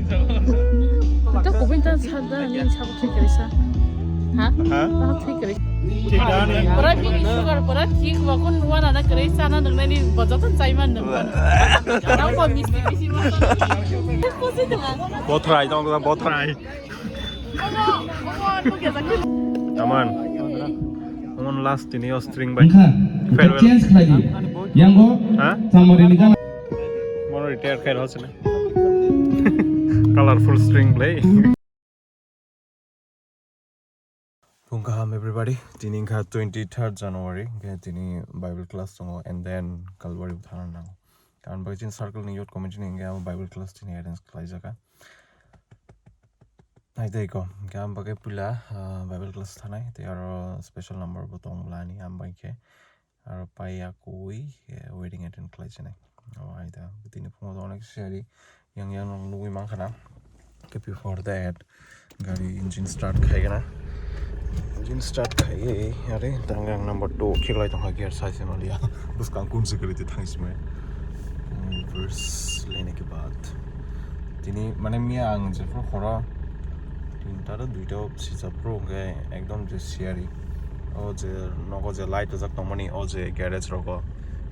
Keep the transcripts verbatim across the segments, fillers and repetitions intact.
Ito kubui ta sa da ni sabo thik kari sa. Ha? Ha? Ta thik kari. Pura bini sugar pura thik ba kun wana na kari sa na nang nani bojoton chai man nang. Tang ko misti bisi ma. Botrai tong da botrai. Taman. Mon last tini o string bai. Wngkha, farewell. Change khlai di. Yango, ha? Samari ni gana. Mono retire khair hosle. Colorful string play. Phung kaham everybody. Tini wngkha twenty third January. Wngkha tini Bible class tongo and then Calvary thana nango. Karon bai chini circle ni youth committee ni wngkha Bible class tini arrange khlai jaka. Hai tei ko, hingke ang bagwi puila, ah, Bible class thanai, tei aro special number bo tong bwla ani, ang bai khe aro pai ya kui, eh, wedding attend khlai sinai. O hai da, tini phungo to onek siyari yang yang nugwi mankha na. Ke before that, gari engine start khai gana. Engine start khai, are, tang yang number two khiklai tong kha gear sai se maliya. Bwskang kun se gari te thang simai. Verse lene ke baad. Tini, mane, miya ang jephru horo tinta do duita sijak phru hwnkhe ekdom je siyari. O je nogo je light rijak tongmani, o je garage rogo.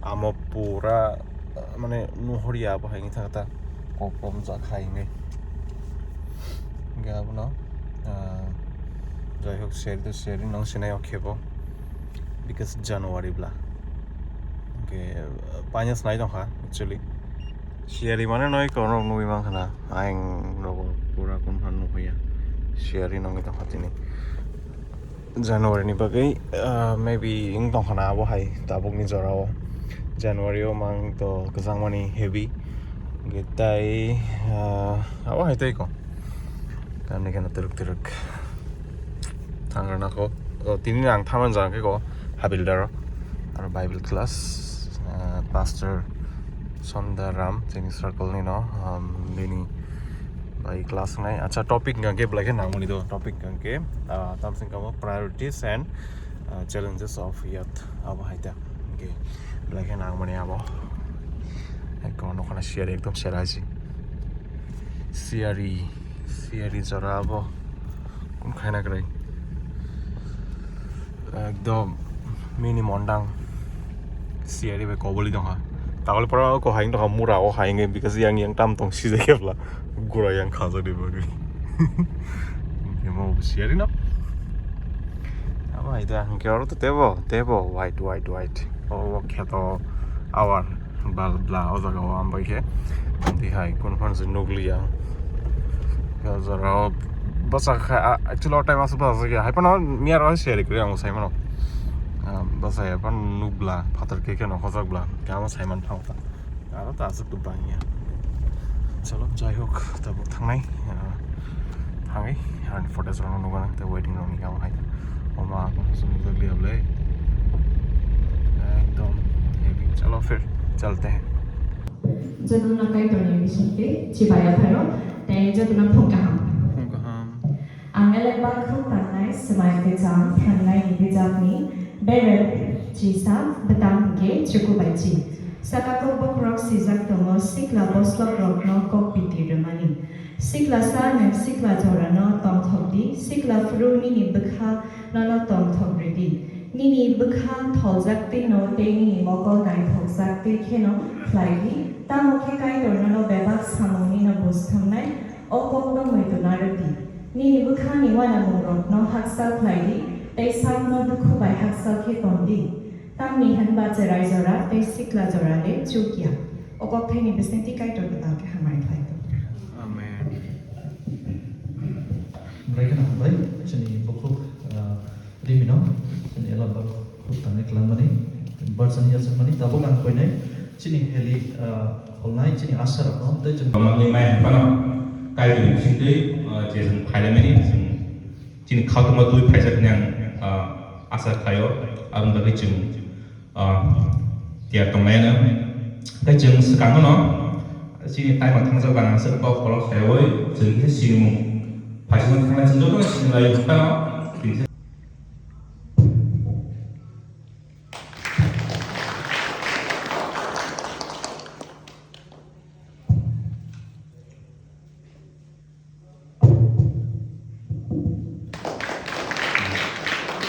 Amo pura, mane, nuhorya abo hai wngkha ta kok pom jak hai hwnwi. Hwnkhe abono, ah, jai hok siyari to siyari nang sinai o khe bo. Because January bla. Hwnkhe, paina snai tongkha, actually. Siyari mane noi kono nugwi mankha na. Ayang rogo pura confirm nukhuya. Siyari nungwi tongkha tini. January ni bagwi, ah, maybe wng tongkha na abo hai tabukni jorao. January o mang to kwchangmani heavy. Hwnkhe tai, ah, abo hai tei ko. Tamni kheno twrwk twrwk. Thangrwna kho. O, tini ang thaman jang khe ko Habildaro. Aro Bible class, ah, Pastor Sonda Ram, chini circle ni no, um, bini bai class nai. Acha, topic hwnkha khe belai khe nangmani do. Topic hwnkha khe, ah, tamsing kamo priorities and, ah, challenges of youth. Abo hai ta. Hwnkhe belai khe nangmani abo. Ekdom nokhana siyari ekdom sera hai si. Siyari, siyari jora abo. Kun khaina kwrwi. Ekdom mini mondang. Siyari bai koboli tongkha. Tangoli pora o ko haing tongkha mura o haing because yang yang tam tong sijak khe bla. Gura yang khajak di bagwi. Emo siyari no. Abo hai da hwnkhe oro to tebo, tebo white, white, white. O, o kheto awan. Bal bla o jaga o ang bai khe tei hai kunu phano se nukliya. O jora o bwsa kha, a, actually o time o se bwsa kha hai phano miya rok se kwrwi ang sai mano. Ah, bwsa ya phano nukbla phatar khe khe no hojak bla khe amo sai man phano ta. Aro ta aswk to bang ya. Chalo, jai hok, tabuk thangnai. Ah, thangwi, ani footage rokno nukgana, tei waiting rokni kamo hai. Oma, sumjak liya bole. Ekdom heavy. Chalo, phir chalte hain. Jotono Kaitorni bisingtwi chibaya pharo, tei jotono phung kaham. Phung kaham. Ang Elek Bakhuk tangnai swmai kwcham phrwngnaini bijakni berel chisa bwtang hwnkhe chukubai chi. Saka kokbokrok sijak tongo sikla boslokrokno kok biti rwmani. Siklasa nwng sikla jorano tongthok di, sikla phuru nini bwkha nono tongthok rw di. Nini bwkha tholjak twi no tei nini mokol naithokjak twi kheno khlai di, tamo khe Kaitor nono bebak samungnino buj thumnai. O kokno muitu narwk di. Nini bwkhani uanamungrokno hakchal khlai di, tei sakno dukhu bai hakchal khe ton di. Tamni hwn ba cherai jora tei sikla jora le chuk ya. O kokthaini bisingtwi Kaitor kwtal khe hamari khlai di. Amen. Belai kheno hambai, chini bukhuk, ah, Rimino, chini elaba khuk tangnai kwlangmani, barsa ni yachakmani, tabuk ang koinai, chini heli, ah, holnai, chini asarokno, tei chini Tongmani mai hwnphano, Kaitorni bisingtwi, ah, je chwng phailaimani, chwng chini khautongma twi phaijak hwnwi ang, ah, asa khlaio, aboni bagwi chwng ah, tiyar tonglaiano. Tei chwng swkangno chini time thangjak bana swk kok kolok saiwi chwng khe sinimung. Phaisingno thangnai chwng jotono sinilai phano tini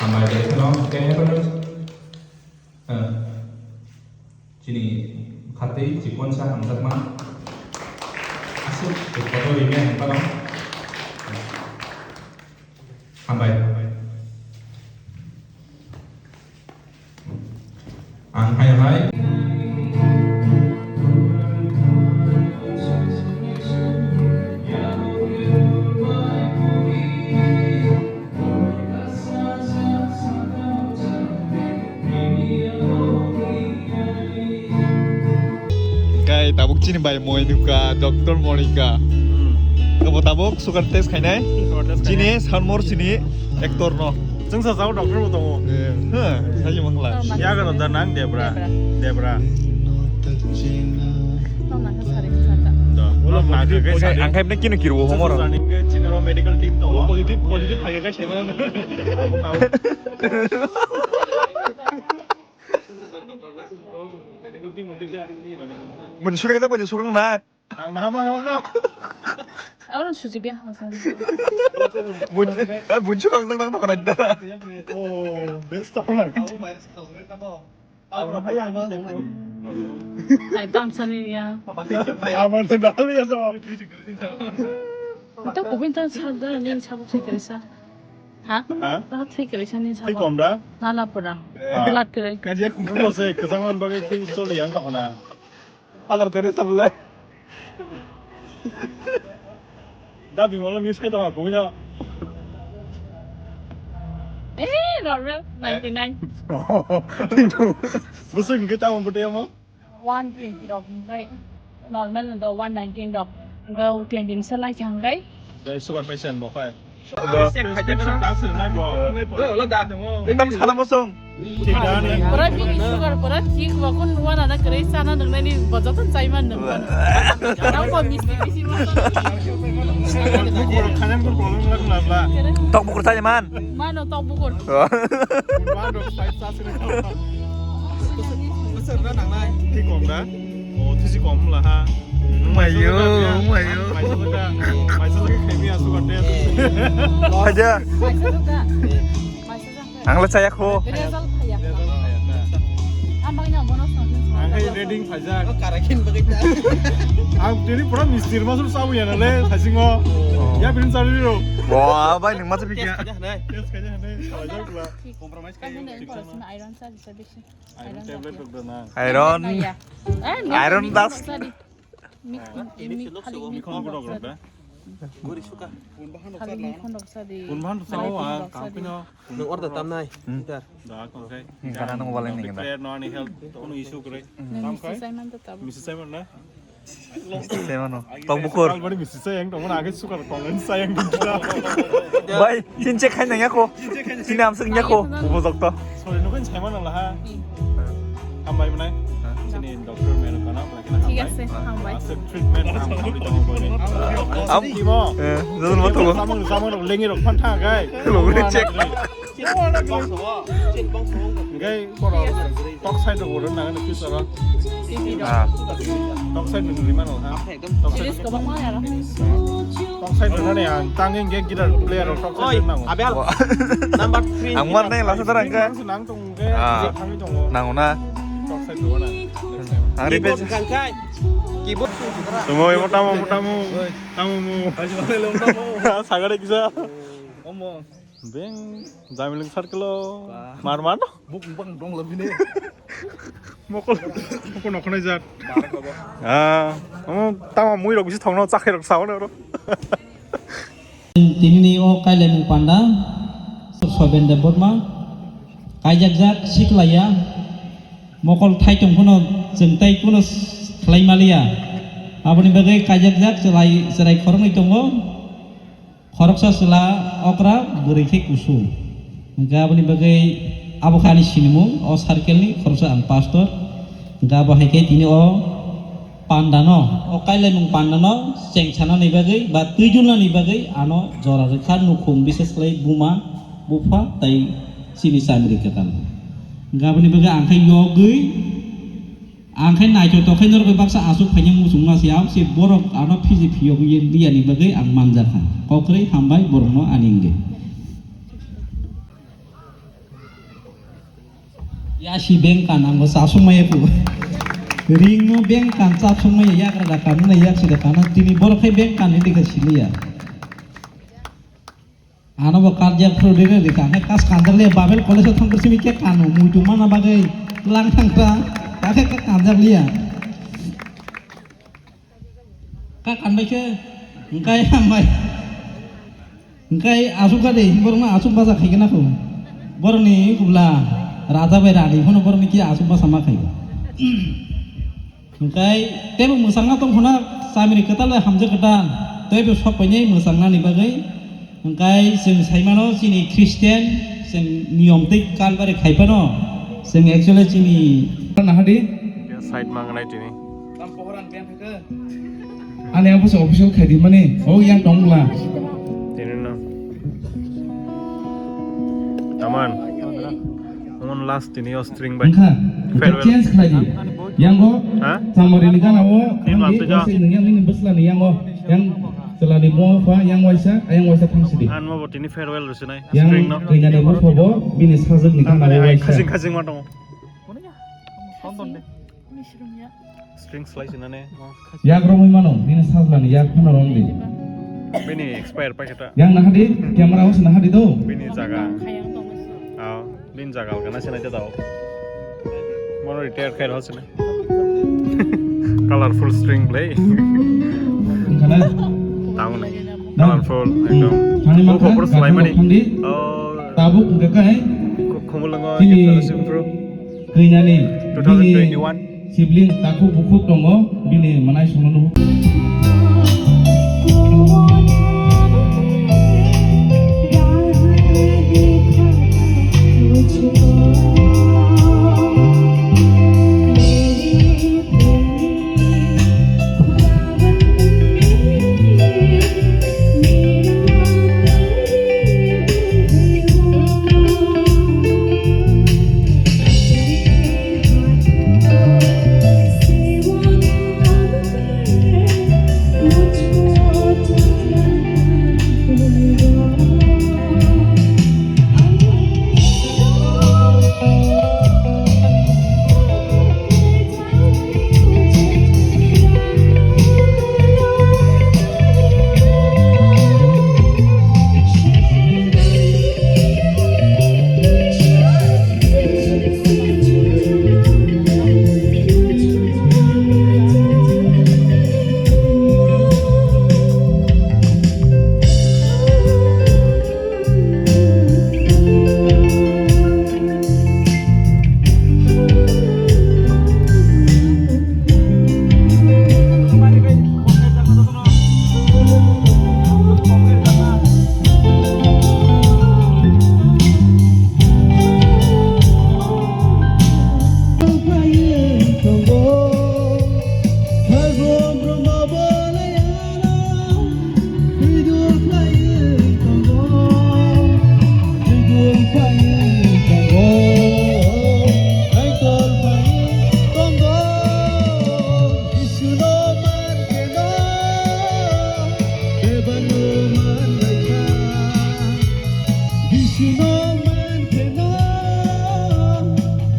Hambai khe phano, khe phano, eh, chini khatwi chikon sa hamjakma aswk photo rwmani hambai. Ang hai hai. Kai tabuk chini bai moi nuka, Doctor Monika. Kabo tabuk sugar test khainai. Sugar test khainai. Chini Sanmor chini actor no. Chwngsa sao doctor bo tongo. Eh, ha, saji mangla. Ya gano da nang Debra. Debra. Debra. Nong nang kha sari kha sari da. Da. Nong nang kha sari. Ang khai mene kino kiro homor. Chini ro medical team tongo. Positive, positive hai kha sari. Mun suka kita punya suka na. Ang nama nama. Abang suci biar hasan. Mun, eh, mun suka nang nang nang nang. Oh, best of luck. Ai, tang sani ya. Aman sendal ya so. Ito kubin tang sada nin sabuk sih kerisa. Ha? Ha? Tang sih kerisa nin sabuk. Hai kom da? Nala pura. Ah. Blood kere. Kaje kumpul se kesangan bagai ki choli yang tak na. Agar tere sabla. Da bimala miss khai tama kumi na. Eh, normal, ninety nine. Busuk ke tama bute mo? One twenty rok, normal do one nineteen rok. Go twenty ni salai khe hangkai. Dai sugar patient bo khai. Ekdam sana mosong. Pura bini sugar pura thik, bo kun wana na kwrwi chana nwngnani bo joto chai man nang. Tamo bo misti bisi ma. Tok bukur chai man. Mano tok bukur. Mano five chasri. Bwswk na nangnai? Thik kom da? O, thisi kom wngla ha. Wngmai yo, wngmai yo. Maisa jaga, maisa jaga khaimi aswk ate. Aja. Maisa jaga. Maisa jaga. Ang le chaya kho. Result phaiya. Ang bagwi no bono song. Ang khai reading phaijak. O karakin bagwi ta. Ang tini pura mistir masuk sabu ya nale, thasingo. Ya bin sari ro. Wah, bai nang masa pikir. Test kaja hanai. Test kaja hanai. Salah jawab lah. Compromise kaja. Iron sa bisa bisi. Iron tablet rok da na. Iron. Iron das. Ini khonok rok da. Guri suka. Khali ini khonok sa di. Kun bahan rok sao, ah, kampino. Nung order tam nai. Dar. Da kong kai. Kana nung balai ni kana. Prayer no ani health. Kono issue kore. Tam kai. Misi Simon na. Semano. Tong bukur. Albari misi sa yang tong na age suka tong sa yang kita. Bai, chin check khai nang yako. Chin am sing yako. Ubo jok to. Sorry, nukan Simon lah ha. Hambai mana? Sini doktor menu kana lagi na. Thik ase, hambai. Asik treatment am kami tong bole. Am kimo. Eh, jadul mo tong. Samung samung lengi rok phan tha gai. Lo check. Hingke borok tok side rok borok nang nang kisa ba. Ah. Tok side nung rima nang ha. Tok side. Tok side rok nang ang tang hingke guitar player rok tok side nang. Abel. Number three. Ang war nai lasa tarang ka. Nang tong hingke. Ah. Nang na. Tok side rok nang. Ang repeat. Keyboard. Tamo mo tamo mo tamo. Tamo mo. Sagare kisa. Omo. Beng, Jamiling circle o. Ba. Mar mar no? Buk bang dong lebih ni. Mokol, mokol noknai jat. Mar ka ba? Ah, omo tama mui rok bisi thongno chakhai rok sao na ro. Tini ni o kailai mung panda, Soben Debbarma, kaijak jak siklaya, mokol thaitung phano chwng tai kuno khlai maliya. Aboni bagwi kaijak jak chwlai, chwrai khoroknwi tongo. Khoroksa chwla okra, bwrwi khe kusu. Hwnkhe aboni bagwi abo khe ani sinimung, o circle ni khoroksa ang pastor. Hwnkhe abo hai khe tini o panda no, o kailaimung panda no cheng sanani bagwi ba twi julnani bagwi ano jora rwkha nukhung, bises khlai buma, bupha tei chini chamri kwtal. Hwnkhe aboni bagwi ang khe yogwi Ang khe naithotok khe norok bai baksa aswk phaina muchungma se, abo se borok ano phiji phiyok ye liyani bagwi ang manjakha. Kokrwi hambai borokno ani wngwi. Yasi bengkan ang bo chasuk maya phu. Ring no bengkan chasuk maya yagra da kan na yak sida kan tini borok khai bengkan ni dikha siliya. Ano bo karjak phuru de de kan kas kanjak liya Babel college thang kursi mi ke kanu muitu mana bagai lang thang ta ta ke kanjak liya. Ka kanbai khe, hingkai hambai. Hingkai asuk ka de, borok no asuk bacha khai khe na kho. Borok ni kubla raja bai rani phano borok ni khe asuk bacha ma khai. Hingkai tebo mwsang na tong khona chamiri kwtal bai hamjak kwtal. Tebo sok painai mwsang nani bagwi. Hingkai chwng saimano chini Christian, chwng niyom tei Calvary khai phano. Chwng actually chini. Nahadi? Side mangnai tini. Ani ang bwsa official khaidi mani, o yang tong bwla. Tini no. Taman. Mon last tini o string bai. Wngkha, farewell. Change khlaidi. Yang go, ha? Chamari ni gana o, ni ang last di, ja. Wasi nung yang ni bwsla ni yang go. Yang chwla ni mo pha, yang waisa, yang waisa thang sidi. An mo bo tini farewell rusinai. Yang string no. Kanya ni mo pha bo, bini sajak ni gana o waisa. Khajing khajing ma tongo. String slai sinane. Yak romwi mano, nini sajlani yak phano romdi. Bini expire paikhe ta. Yang nahadi, camera os nahadi do. Bini jaga. Aw, bini jaga kana sinai ta dao. Mono retire khair hosine. Colorful string blai. Kana? Tamone. Colorful, ekdom. Thani ma kha, khopor slai mani. Thandi. Oh. Tabuk hwnkhe kai. Khumulwngo. Kini. Kainyani. Two thousand twenty-one. Sibling takhuk bukhuk tongo, bini mwnai songno nuhuk.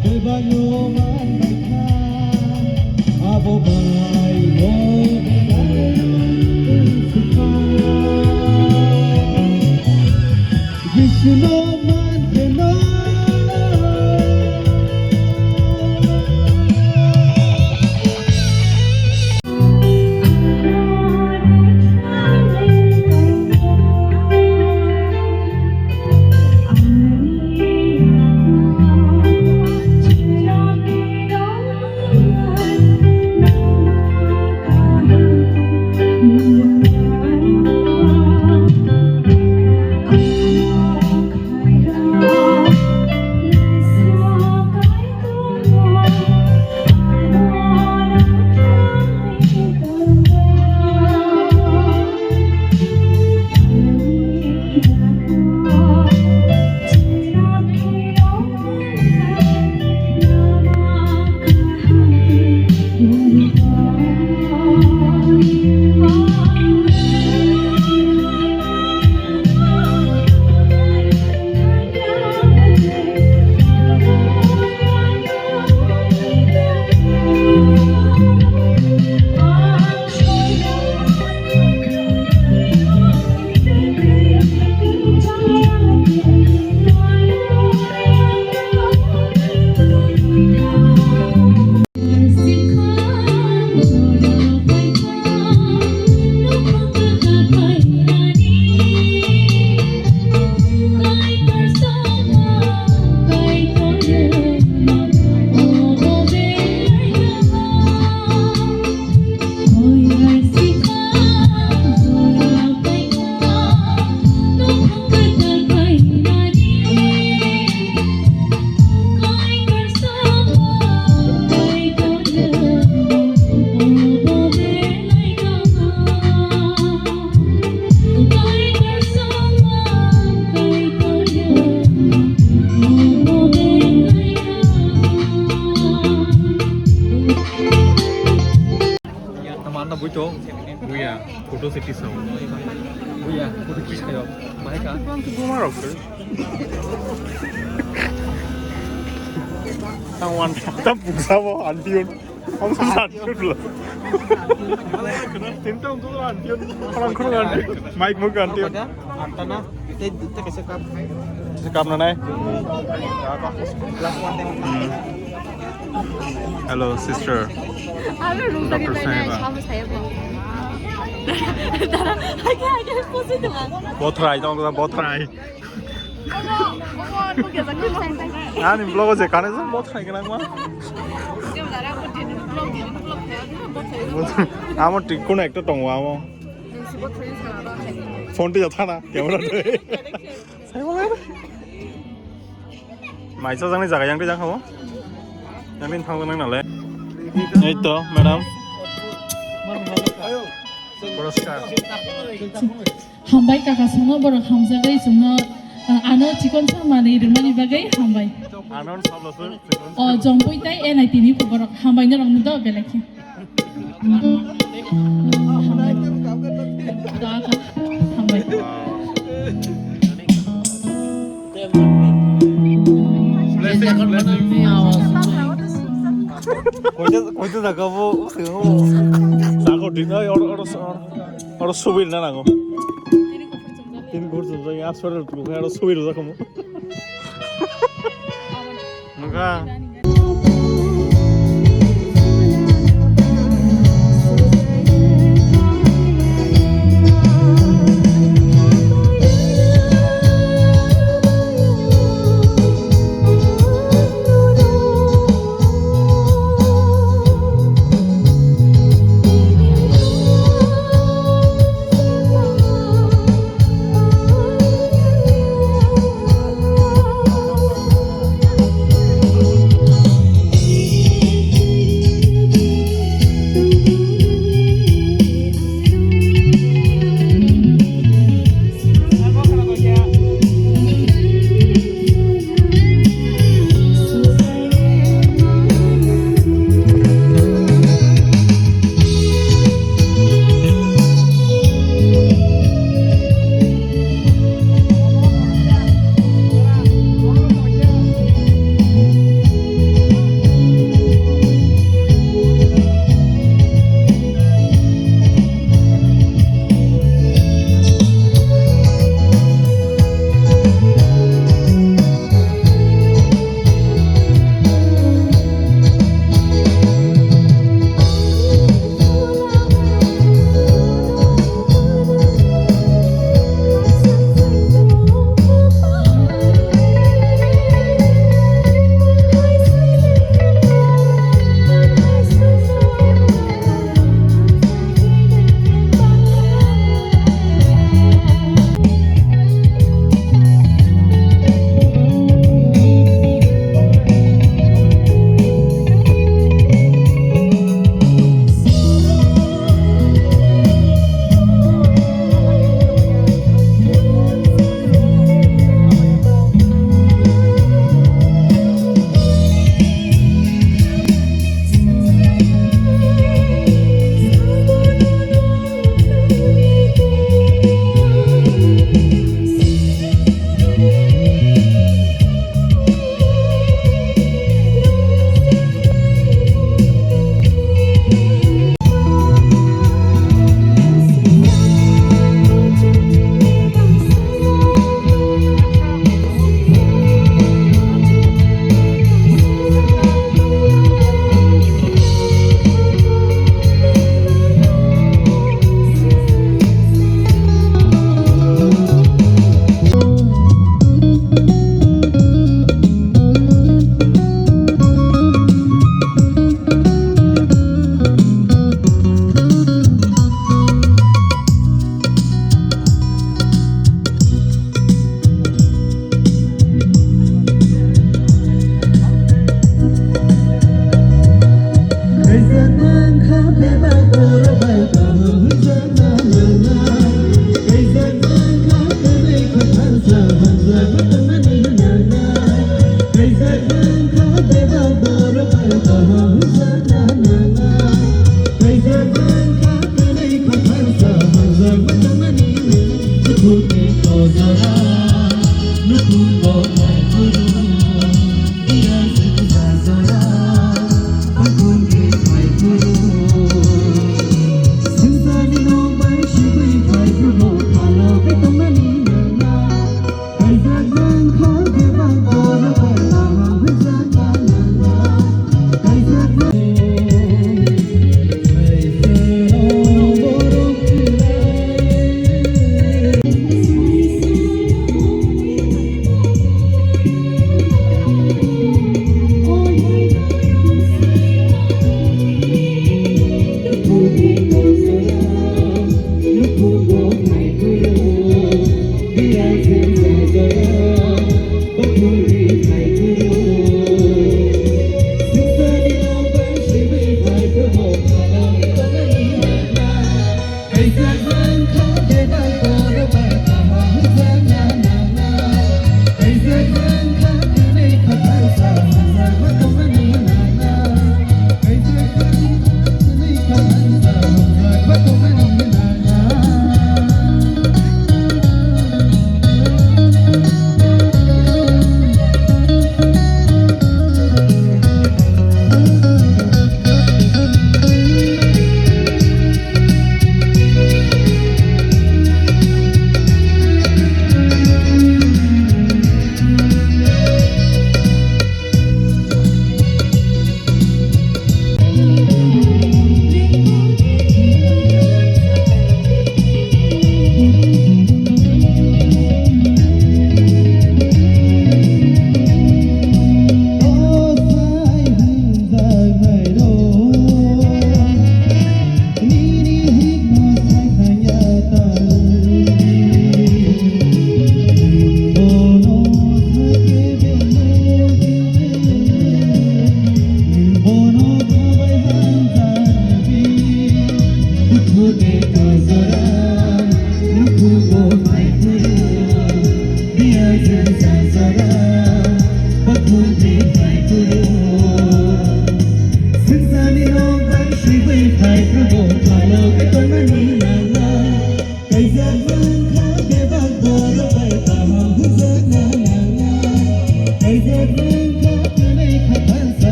Bebano manbaikha, abo bai bo belai wngkha. Bisino mankeno. Buya, photo seti sao. Buya, photo kiss kayo. Bahai ka? Bumaro. Ang wan tam buksa bo antiun. Ang sam antiun lo. Tinta untuk antiun. Orang kurang antiun. Mic mo antiun. Atta na, te, te kaisa cup. Kaisa cup na nai? Last one time. Hello, sister. Doctor Saheba. Bothrai, tong tong bothrai. Ani vlog je kane je bothrai kena ma. Amo tik kono ekta tongo amo. Phone twi thana camera twi. Maisa jangni jaga yang twi jang habo. Yamin thang jang nale. Ei to, madam. Puraskar. Hambai kaka songno borok hamjagwi chwngno, ah, ano chikon sa manwi rwmani bagwi hambai. Ano sabla sir. O jompui tai N I T ni borok hambai norok no do belai khe. Hambai. Koita, koita jaga bo, jaga din, oi, oro, oro, oro, oro subil na nango. Tin gur tu jai aswar tu aro subil jaga mo. Nungka.